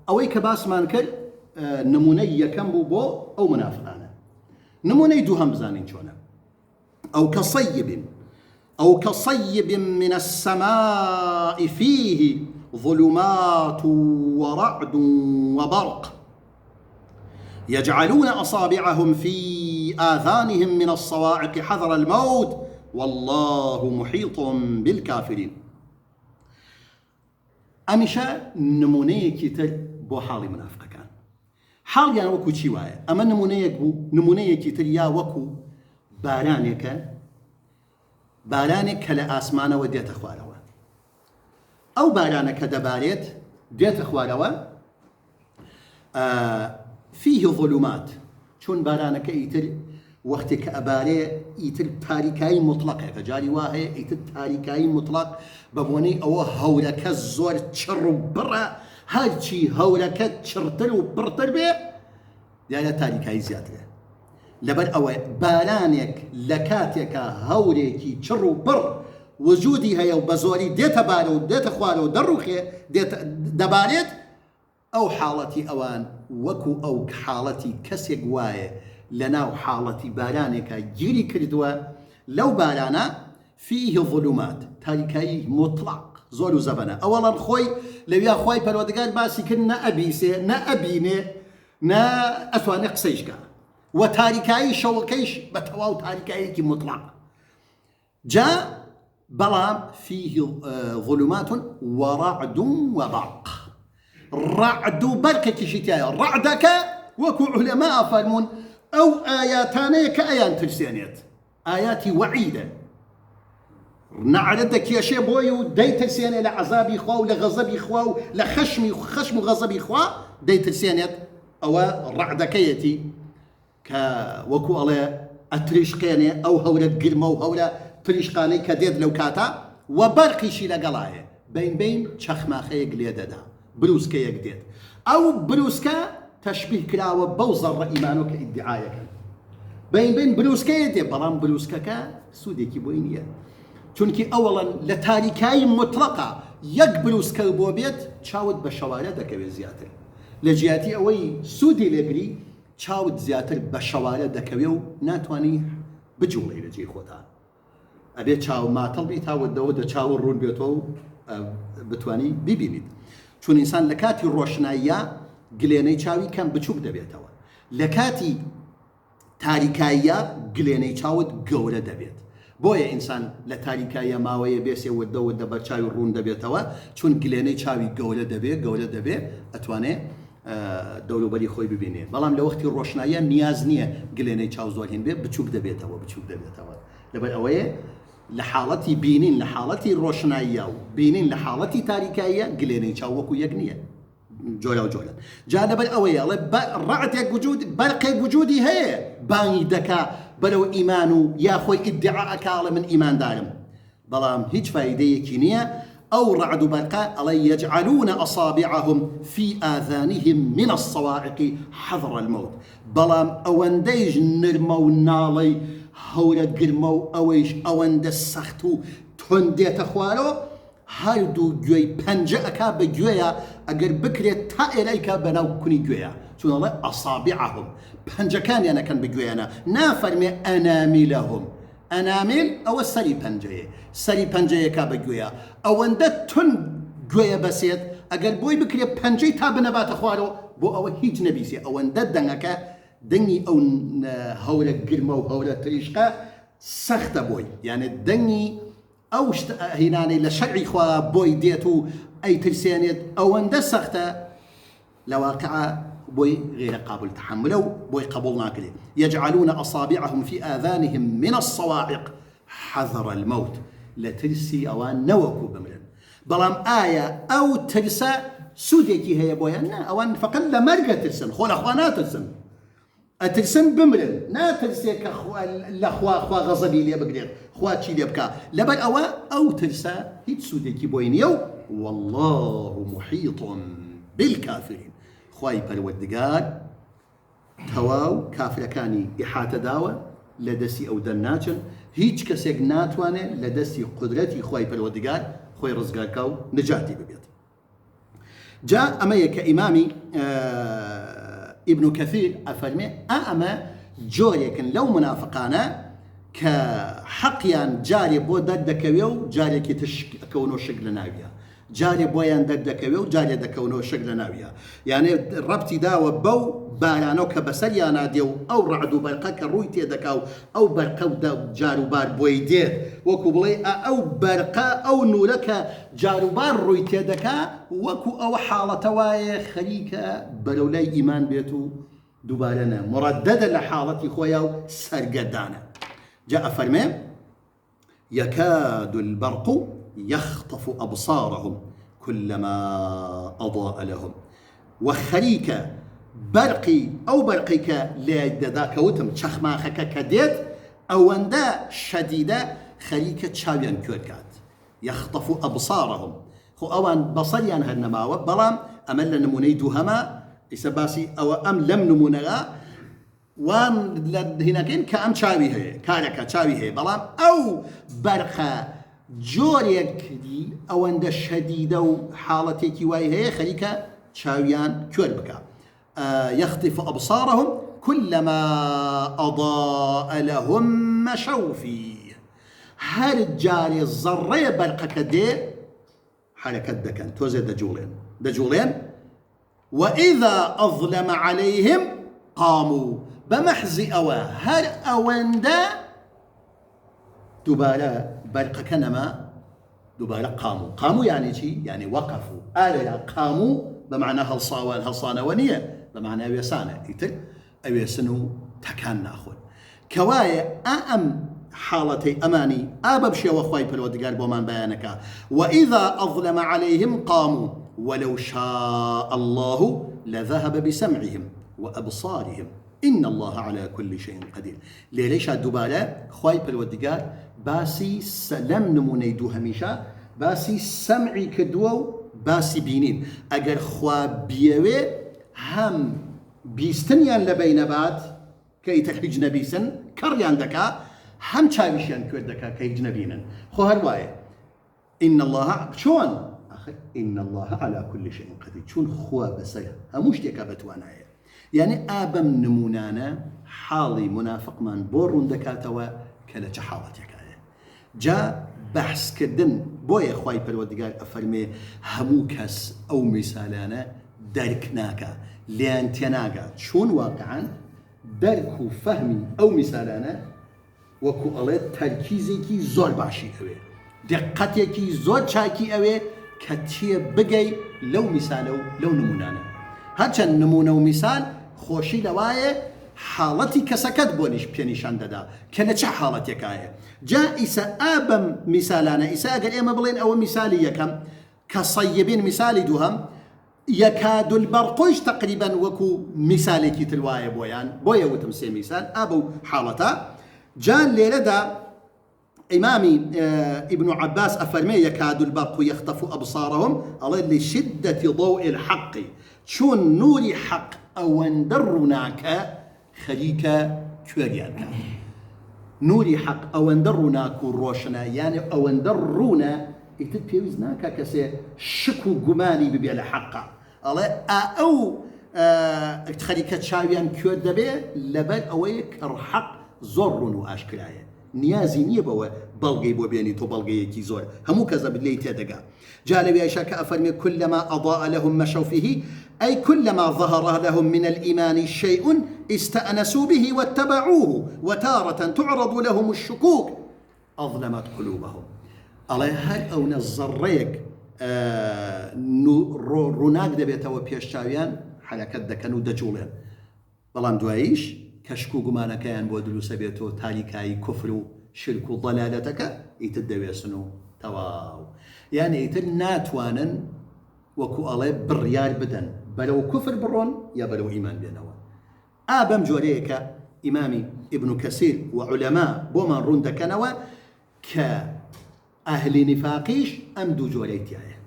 ئەوەی کە باسمان کرد نمونەی یەکەم بوو بۆ ئەو منافقانە. نمونەی دووهەم بزانین چۆنە. ئەو کەصیب ئەو کەصیب من السماء فیه ظلمات ورعد وبرق يجعلون أصابعهم في آذانهم من الصواعق حذر الموت والله محيط بالكافرين. ئەمیشە نمونەیەکی تر بۆ حاڵی منافقەکان. حاڵیان وەکو چی وایە؟ ئەمە نمونەیەک بوو، نمونەیەکی تر یا وەکو بارانێکە، بارانێک کە لە ئاسمانەوە دێتە خوارەوە. ئەو بارانە کە دەبارێت دێتە خوارەوە، فیه ظلمات، چون بارانەکە ئیتر وەختێ کە ئەبارێ ئیتر تاریکایی موتڵەقێکە، جاری وا هەیە ئیتر تاریکایی موتڵەق بە بۆنەی ئەوە هەورەکە زۆر چڕ و پڕە، هەرچی هەورەکە چڕتر و پڕتر بێ دیارە تاریکایی زیاترە. لەبەر ئەوە بارانێک لە کاتێکا هەورێکی چڕ و پڕ وجودی هەیە و بە زۆری دێتە بارە و دێتە خوارە و دەڕوخێ دێتە دەبارێت، ئەو حاڵەتی ئەوان وەکو ئەو حاڵەتی کەسێک وایە لەناو حاڵەتی بارانێکا گیری کردووە لەو بارانە فیه ظلمات تاریکایی موتڵەق زۆر و زەبەنە ئەوەڵەن خۆی لەویا خوای پەروەردگار باسی کرد نە ئەبیسێ نە ئەبینێ نە ئەتوانێ قسەیش کا وە تاریکایی شەوەکەیش بە تەواو تاریکاییەکی موتڵەق جا بەڵام فیه ظلمات ورعد وبرق ڕەعد و بەرقێکیشی تایە ڕەعدەکە وەکو عولەما ئەفەرموون ئەو ئایاتانەیە کە ئەیان ترسێنێت ئایاتی وەعیدە نەعرە دەکێشێ بۆی و دەیترسێنێ لە عەزابی خوا و لە غەزەبی خوا و لە خەشمی خەشم و غەزەبی خوا دەیترسێنێت ئەوە ڕەعدەکەیەتی کە وەکو ئەڵێ ئەتریشقێنێ ئەو هەورە گرمە و هەورە تریشقانەی کە دێت لەو کاتە وە بەرقیشی لەگەڵایە بەین بەین چەخماخەیەک لێ دەدا بروسکەیەک دێت ئەو بروسکە تەشبیه کراوە بەو زەڕە ئیمانۆ کە ئیدعایەکەن بەین بەین بروسکەیە دێ بەڵام بروسکەکە سوودێکی بۆی نییە چونکی ئەوەڵەن لە تاریکایی مطلقە یەک بروسکە بۆ بێت چاوت بە شەوارە دەکەوێت زیاتر لە جیاتی ئەوەی سوودی لێگری چاوت زیاتر بە شەوارە دەکەوێ و ناتوانی بجوڵێی لە جێی خۆتا ئەبێ چاو ماتەڵ بی تا وردە وردە چاوت ڕوون بێتەوە و بتوانی بیبینیت چون ئینسان لە کاتی ڕۆشناییا گلێنەی چاوی کەم بچووک دەبێتەوە لە کاتی تاریکاییە گلێنەی چاوت گەورە دەبێت بۆیە ئینسان لە تاریکاییە ماوەیە بێسێ وردە وردە بەرچاوی ڕوون دەبێتەوە چون گلێنەی چاوی گەورە دەبێ گەورە دەبێ ئەتوانێ دەوروبەری خۆی ببینێ بەڵام لە وەختی ڕۆشناییە نیاز نییە گلێنەی چاو زۆر هین بێ بچووک دەبێتەوە بچووک دەبێتەوە لەبەر ئەوەیە لە حاڵەتی بینین لە حاڵەتی ڕۆشناییە و بینین لە حاڵەتی تاریکاییە گلێنەی چاو وەکو یەک نییە جۆراو جۆرن جا لەبەر ئەوەیە ئەڵێ ڕەعدێک وجود بەرقێک وجودی هەیە بانگی دەکا بەرەو ئیمان و یا خۆی ئیدعا ئەکا ئەڵێ من ئیماندارم بەڵام هیچ فایدەیەکی نییە ئەو ڕەعد و بەرقە ئەڵێ یجعلون اصابعهم فی آذانهم من الصواعق حذر الموت بەڵام ئەوەندەیش نرمە و ناڵەی هەورە گرمە و ئەوەیش ئەوەندە سەخت و توند دێتە خوارەوە هەردوو گوێی پەنجە ئەکا بە گوێیا ئەگەر بکرێت تا ئێرە ئەیکا بەناو کونی گوێیا چون ئەڵێ اصابعهم پەنجەکانیان ئەکەن بە گوێیانا نافەرمێ اناملهم انامل ئەوە سەری پەنجەیە سەری پەنجەیەکا بە گوێیا ئەوەندە توند گوێیە بەسێت ئەگەر بۆی بکرێت پەنجەی تا بنەباتە خوارەوە بۆ ئەوە هیچ نەبیسێ ئەوەندە دەنگەکە دەنگی ئەو هەورە گرمە و هەورە تریشقە سەختە بۆی یانێ دەنگی ئەو شتە هینانەی لە شەرعی خوا بۆی دێت و ئەیترسێنێت ئەوەندە سەختە لە واقعا بۆی غیرە قابل تحملە و بۆی قبوڵ ناکرێت یجعلون اصابعهم فی آذانهم من الصواعق حذر الموت لە ترسی ئەوان نەوەکو بمرن بەڵام ئایا ئەو ترسە سوودێکی هەیە بۆیان نا ئەوان فقط لە مەرگە ترسن خۆ لە خوا ناترسن ئەترسن بمرن ناترسێ کە لە خوا خوا غەزەبی لێ بگرێت خوا چی لێ بکا لەبەر ئەوە ئەو ترسە هیچ سوودێکی بۆی نییە و واللە محیط بالکافرین خوای پەروەردگار تەواو کافرەکانی ئیحاتە داوە لە دەستی ئەو دەرناچن هیچ کەسێک ناتوانێت لە دەستی قودرەتی خوای پەروەردگار خۆی ڕزگارکا و نجاتی ببێت. جا ئەمەیە کە ئیمامی ئیبن کەثیر ئەفەرمێ ئا ئەمە جۆرێکن لەو منافقانە کە حەقیان جارێ بۆ دەردەکەوێ و جارێکی تر شک ئەکەون و شک لە ناویە جارێ بۆیان دەردەکەوێ و جارێ دەکەونەوە شک لە ناویا. یانێ ڕەبتی داوە بەو بارانەو کە بەسەریانا دێ و ئەو ڕەعد و بەرقە کە ڕووی تێ دەکا و ئەو بەرقە و جار و بار بۆی دێت وەکوو بڵێی ئا ئەو بەرقە ئەو نوورە کە جار و بار ڕووی تێ دەکا وەکوو ئەوە حاڵەتە وایە خەریکە بەرەو لای ئیمان بێت و دووبارە نە مڕەدەدە لە حاڵەتی خۆیا و سەرگەردانە. جا ئەفەرمێ. یکاد البرق یخطف ابصارهم کلما اضاء لهم وە خەریکە بەرقی ئەو بەرقەی کە لێی دەدا کە وتم چەخماخەکە کە دێت ئەوەندە شەدیدە خەریکە چاویان کوێر کات یخطف ابصارهم خۆ ئەوان بەسەریان هەر نەماوە بەڵام ئەمە لە نمونەی دووهەمە ئیسە باسی ئەوە ئەم لەم نمونەیە وا لە هینەکەین کە ئەم چاوی هەیە کارەکە چاوی هەیە بەڵام ئەو بەرقە جۆرێک ئەوەندە شەدیدە و حاڵەتێکی وای هەیە خەریکە چاویان کوێر بکە يخطف أبصارهم كلما أضاء لهم مشوا فيه هەر جارێ زەڕەیە بەرقەکە دێ حەرەکەت دەکەن تۆزێ دەجوڵێن دەجوڵێن وإذا أظلم عليهم قاموا بە مەحزی ئەوە هەر ئەوەندە دووبارە بەرقەکە نەما دووبارە قاموا قاموا یعنی چی یعنی وقفوا ئالێرا قاموا بە معنە هەڵساوان هەڵسانەوە نییە بە معنە وێسانە ئیتر ئەوێسن و تەکان ناخۆن کەوایە ئا ئەم حاڵەتەی ئەمانی ئا بەم شێوە خوای پەروەردگار بۆمان بەیانەکا وإذا أظلم عليهم قاموا ولو شاء الله لذهب بسمعهم وأبصارهم إن الله على كل شيء قدير لێرەیشا دووبارە خوای پەروەردگار باسی لەم نمونەی دووهەمیشا باسی سەمعی کردووە و باسی بینین ئەگەر خوا بیەوێ هەم بیستنیان لەبەین ئەبات کە ئیتر هیچ نەبیسن، کەڕیان دەکا، هەم چاویشیان کوێر دەکا کە هیچ نەبینن. خۆ هەر وایە. ان اللە چۆن؟ ئاخر ان اللە علی کل شیء قدیر، چون خوا بەسەر هەموو شتێکا بەتوانایە. یانێ ئا بەم نموونانە حاڵی مونافقمان بۆ ڕوون دەکاتەوە کە لە چ حاڵەتێکایە. جا بەحس کردن بۆیە خوای پەروەردگار ئەفەرمێ هەموو کەس ئەو میسالانە دەرک ناکا لێیان تێناگا چون واقعا دەرک و فەهمی ئەو میسالانە وەکو ئەڵێ تەرکیزێکی زۆر باشی ئەوێ دقەتێکی زۆر چاکی ئەوێ کە تێ بگەی لەو میسالە و لەو نمونانە هەرچەند نمونە و میسال خۆشی لەوایە حاڵەتی کەسەکەت بۆ پێ نیشان دەدا کە لە چ حاڵەتێکایە جا ئیسە ئا بەم میسالانە ئیسە ئەگەر ئێمە بڵێین ئەوە میسالی یەکەم کصیب میسالی دووهەم یکاد البرقیش تقریبا وەکو میسالێکی تر وایە بۆیان بۆیە وتم سێ میسال ئا بەو حاڵەتە جا لێرەدا ئیمامی ابن عباس ئەفەرمێ یکاد البرق یخطف ابصارهم ئەڵێ لشدة ضوء الحق چون نوری حەق ئەوەندە ڕووناکە خەریکە کوێریان کات. نوری حەق ئەوەندە ڕووناک و ڕۆشنە یانێ ئەوەندە ڕوونە ئیتر پێویست ناکا کەسێ شک و گومانی ببێ لە حەقا. ئەڵێ ئا ئەو خەریکە چاویان کوێر دەبێ لەبەر ئەوەی کە حەق زۆر ڕوون و ئاشکرایە. نیازی نییە بەوە بەڵگەی بۆ بێنی تۆ بەڵگەیەکی زۆر هەموو کەس لێی تێدەگا. جا لەویایشا کە ئەفەرمێ کلما اضاء لهم مشوا فیه ای کلما ظهر لهم من الایمان شیء استأنسوا به واتبعوه وتارة تعرض لهم الشکوک اظلمت قلوبهم ئەڵێ هەر ئەونە زەڕەیەک ڕووناک دەبێتەوە پێش چاویان حەرەکەت دەکەن و دەجوڵێن بەڵام دواییش کە شک و گومانەکەیان بۆ دروست ئەبێت و تاریکایی کوفر و شرک و ضەلالەتەکە ئیتر دەوێسن و تەواو یان ئیتر ناتوانن وەکو ئەڵێ بڕیار بدەن بەرەو کوفر بڕۆن یا بەرەو ئیمان بێنەوە. ئا بەم جۆرەیە کە ئیمامی ئیبن کەسیر و عولەما بۆمان ڕوون دەکەنەوە کە ئەهلی نیفاقیش ئەم دوو جۆرەی تیایە.